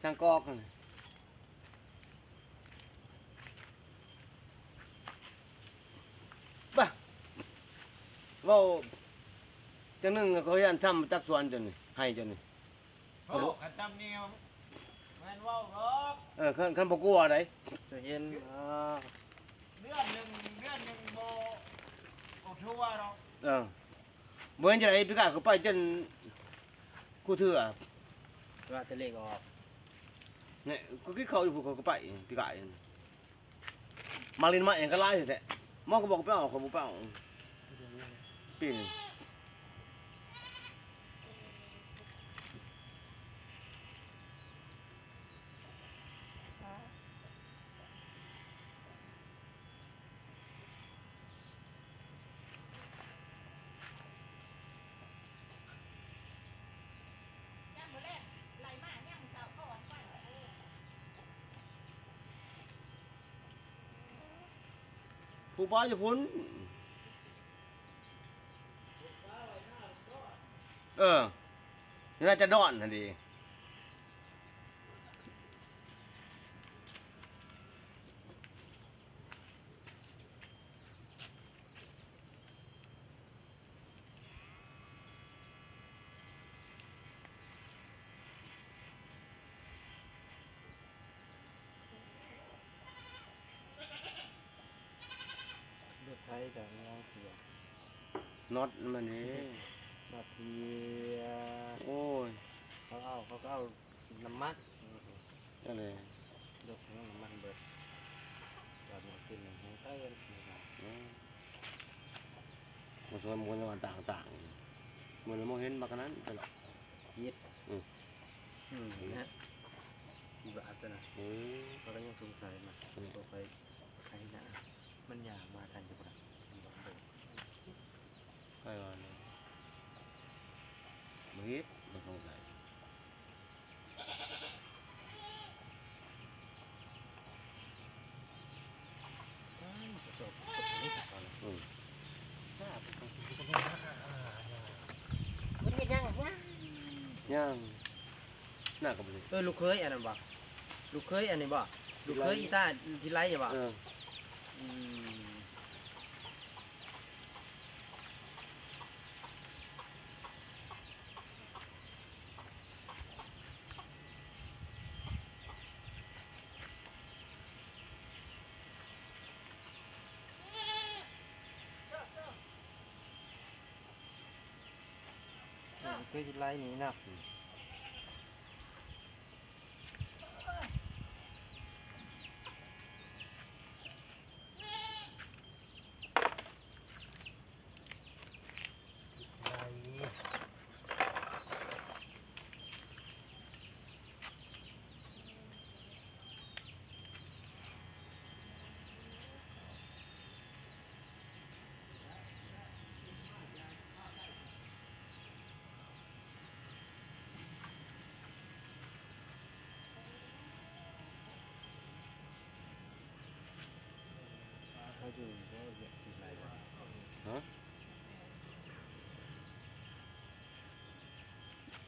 ສັງກອກຫັ້ນ ບາ ເວົ້າຈັ່ງໜຶ່ງ ເຂົາຢ້ານຊ້ຳຈັກສວນເຈົ້ານີ້ ໄຮ່ເຈົ້ານີ້. ໂອ້ ຄັນຊ້ຳນີ້ແມ່ນເວົ້າດອກ. ເອີ ຄັນ ຄັນບໍ່ກົວໃດ ຈະເຫັນ ອ່າ ເດືອນໜຶ່ງ ເດືອນໜຶ່ງບໍ່ ບໍ່ທົ່ວດອກ. ເອີ ບໍ່ເຫັນຈັ່ງໃດ ປີກາຍເຂົາໄປຈົນ ຄູ່ເທື່ອ ວ່າແຕ່ເລກອອກ ແນ່ ກໍກິນເຂົ້າຢູ່ພຸ້ນ ເຂົາກໍໄປປີກາຍ ມາຫຼິ້ນມາຫຍັງກໍຫຼາຍແທ້ໆ ໝໍກໍບອກໄປເອົາ ຂ້ອຍບໍ່ໄປເອົາ ປີນີ້. ຜູ້ບ່າວຢູ່ພຸ້ນ ເອີ ໜ້າຈະດອນຫັ້ນເດ. ລົດໄຖກໍຍັງເສຍ ນັອດມັນເດ້ ນັອດເສຍ. ໂອ້ຍ ເຂົາເອົາ ເຂົາກໍເອົາ ນ້ຳມັນ ນັ້ນແຫຼະ ລົດນ້ຳມັນເບິດ ຈອດມາຂຶ້ນໃຫ້ເຕີນ ອືມ ມາຊ່ວຍໝູ່ຢູ່ບ້ານຕ່າງໆ ມື້ນີ້ມາເຫັນບັກອັນນັ້ນຕະຫຼອດ ເຮັດ ອືມ ອືມ ເຫັນນະ ທີ່ວ່າອັດຕະນະ ເອີ ຂ້ອຍກໍຍັງສົງໄສນະ ອືມ ບໍ່ຄ່ອຍໄຄນະ ມັນຍ່າງມາທັນຢູ່ບໍ່ລະ ມັນບໍ່ໂດດ ຂ້ອຍວ່ານະ ບໍ່ເຮັດ ບໍ່ສົງໄສ. ອືມ ເພິ່ນເຮັດຫຍັງ? ຍ່າງ ຍ່າງ ໜ້າກໍບໍ່ເຫັນ. ເອີ ລູກເຂີຍອັນນັ້ນບໍ່? ລູກເຂີຍອັນນີ້ບໍ່? ລູກເຂີຍອີຕາທີ່ໄລ່ບໍ່? ເອີ ອືມ. ເອີ ຄືຊິໄລ່ໜີນະ.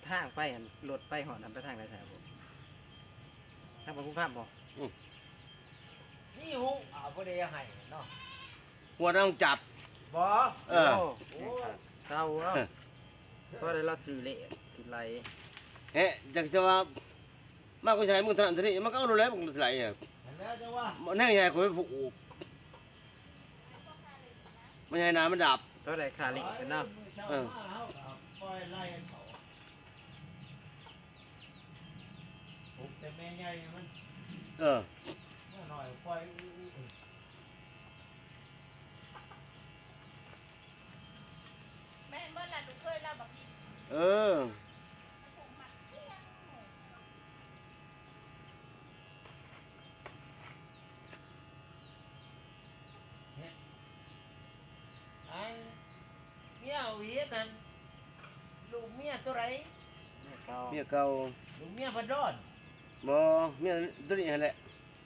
ທາງໄປຫັ້ນ ລົດໄປຮອດຫັ້ນ ໄປທາງໃດແທ້ບໍ່? ທາງໄປພູຄຳບໍ່? ອືມ ນີ້ຫູ ອ່າ ບໍ່ໄດ້ໃຫ້ເນາະ. ຫົວນາງຈັບ ບໍ່? ເອີ ໂອ້ ເຊົາເອົາ ເອີ ພໍໄດ້ລາວຊື້ເລກຊື້ໄລ ເອະ ຈັກຈະວ່າ ມາກໍໃຊ້ມຶງເທົ່ານັ້ນເທົ່ານີ້ ມັນກໍເອົາໂລດແລ້ວ ບັກໄລ ຫັ້ນແຫຼະ ຈັ່ງວ່າ ແນວໃຫຍ່ຂ້ອຍໄປຜູກ ມັນໃຫ້ໜ້າມັນດັບ ເທົ່າໃດຄ່າເລກເນາະ? ເອີ ຜູກແຕ່ແມ່ໃຫຍ່ມັນ ເອີ ແມ່ນ້ອຍປ່ອຍ ແມ່ນບໍ່ລະ ລູກເຂີຍລາວບັກດິບ ເອີ ອັນ ເມຍເອົາເຮັດຫັ້ນ ລູກເມຍໂຕໃດ? ເມຍເກົ່າ ເມຍເກົ່າ ລູກເມຍພັດດອນ ບໍ່ ເມຍໂຕນີ້ຫັ້ນແຫຼະ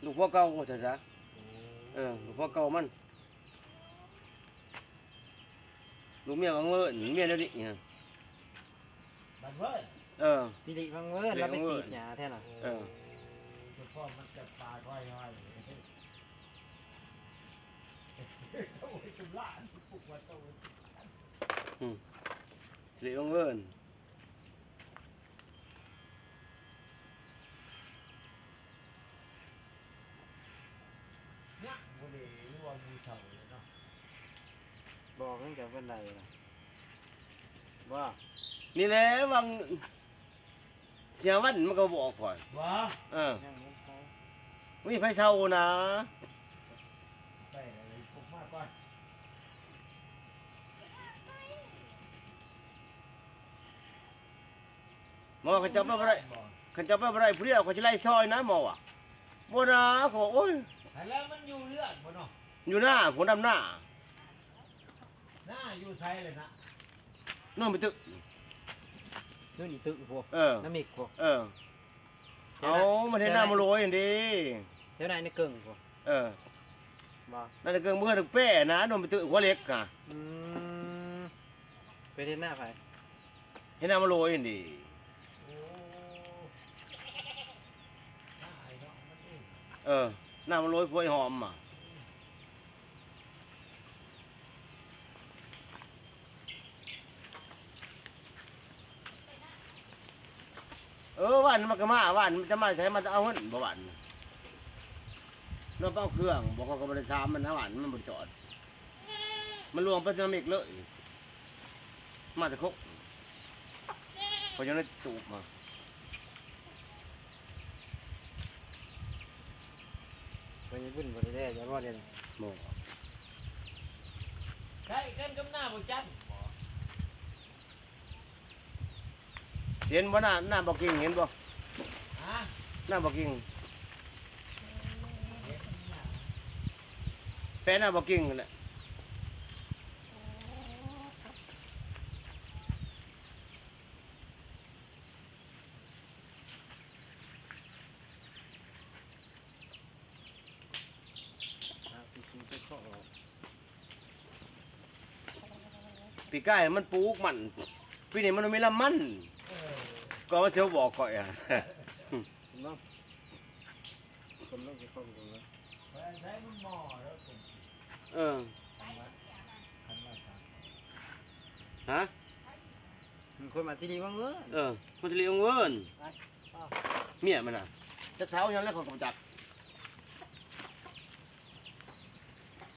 ລູກຜົວເກົ່າ ວ່າຊັ້ນຊະ ໂອ້ ເອີ ລູກຜົວເກົ່າມັນ. ລູກເມຍບັງເວີນ ເມຍແນວນີ້ ບັງເວີນ ເອີ ສິລິວັງເວີນ ສິລິວັງເວີນ ລາວໄປສີດຫຍ້າແທ້ນະ ເອີ ເອີ ສະເພາະມັນຈະປາຄອຍຫ້ອຍ ໂອ້ຍ ຈຸລານປຸກວ່າໂຕ ອືມ ສິລິວັງເວີນ. ຍັງບໍ່ໄດ້ ຫຼືວ່າໝູ່ເຖົ້າເລີຍເນາະ ບອກເພິ່ນກໍເພິ່ນໄດ້ນະ ບໍ່ ນີ້ແຫຼະ ຫວ່າງເສຍວັນມັນກໍບອກຂ້ອຍ ບໍ່ ເອີ ຍັງບໍ່ພໍ ມີໃຜເຊົ່ານະ ໄປແລ້ວ ໃຫ້ພວກມາກ່ອນ. ໝໍ ຄັນເຈົ້າໄປບໍ່ໄດ້ ຄັນເຈົ້າໄປບໍ່ໄດ້ຜູ້ດຽວ ຂ້ອຍຊິໄລ່ຊ່ອຍນະ ໝໍວ່າ. ບໍ່ນາ ຂ້ອຍວ່າ ໂອ້ຍ ໃຜລະ ມັນຢູ່ເຮືອນບໍ່ເນາະ ຢູ່ນາ ຜູ້ດຳນາ ນາຢູ່ໃສລະນະ ໂນນໄປຕຶກ ໂນນອີກຕຶກພຸ້ນ ເອີ ນ້ຳມິກພຸ້ນ ເອີ ເອົາ ມັນເຮັດນາມາໂລຍຫັ້ນເດ້ ແຖວໃນໃນເກິ່ງພຸ້ນ ເອີ ບໍ່ ໃນເກິ່ງ ເມືອແປນະ ໂນນໄປຕຶກຫົວເຫຼັກກະ ອືມ ໄປເຮັດນາໃຜ? ເຮັດນາມາໂລຍຫັ້ນເດ້ ໂອ້ ເອີ ນາມາໂລຍພວກໄອ້ຫອມມະ ເອີ ວານມັນກໍມາ ວານມັນຈະມາໃສ ມາແຕ່ເອົາເງິນບໍ່ ວານ ເນາະ ໄປເອົາເຄື່ອງບໍ່ ຂ້ອຍກໍບໍ່ໄດ້ຖາມມັນນະ ວານມັນບໍ່ໄດ້ຈອດ ມັນລວງໄປສະໜາມເອກເລີຍ ມາແຕ່ຄົກ ເຂົາຍັງໄດ້ຕູບມາ ໄປຍີ່ປຸ່ນບໍ່ໄດ້ແດ່ ຢ່າບໍ່ເດັ່ນ ບໍ່ ໃກ້ກັນກັບໜ້າບໍ່ຈັນບໍ່? ເຫັນບໍ່ ໜ້າ ໜ້າບໍ່ກິງ ເຫັນບໍ່? ຮະ? ໜ້າບໍ່ກິງ ເຫັນໜ້າ ແປະໜ້າບໍ່ກິງຫັ້ນແຫຼະ. ຫາຊິຊື້ໄປເຄາະອອກ ປີກາຍມັນປູກມັນ ປີນີ້ມັນບໍ່ມີລຳມັນ ເອີ ກໍມັນຊິມາບອກຂ້ອຍຫັ້ນ ເນາະ ຄົນລາວຊິເຂົ້າກັນເນາະ ໄປໃຊ້ມັນໝໍ້ແລ້ວ ເອີ ຄັນວ່າ ຄັນວ່າ ຮະ? ມັນຄົນມາທີ່ນີ້ຫວັງເວີນ ເອີ ຄົນທີ່ນີ້ຫວັງເວີນ ໄປ ເມຍມັນນະ ຈັກສາວຫຍັງແລ້ວ ຂ້ອຍກໍບໍ່ຈັກ.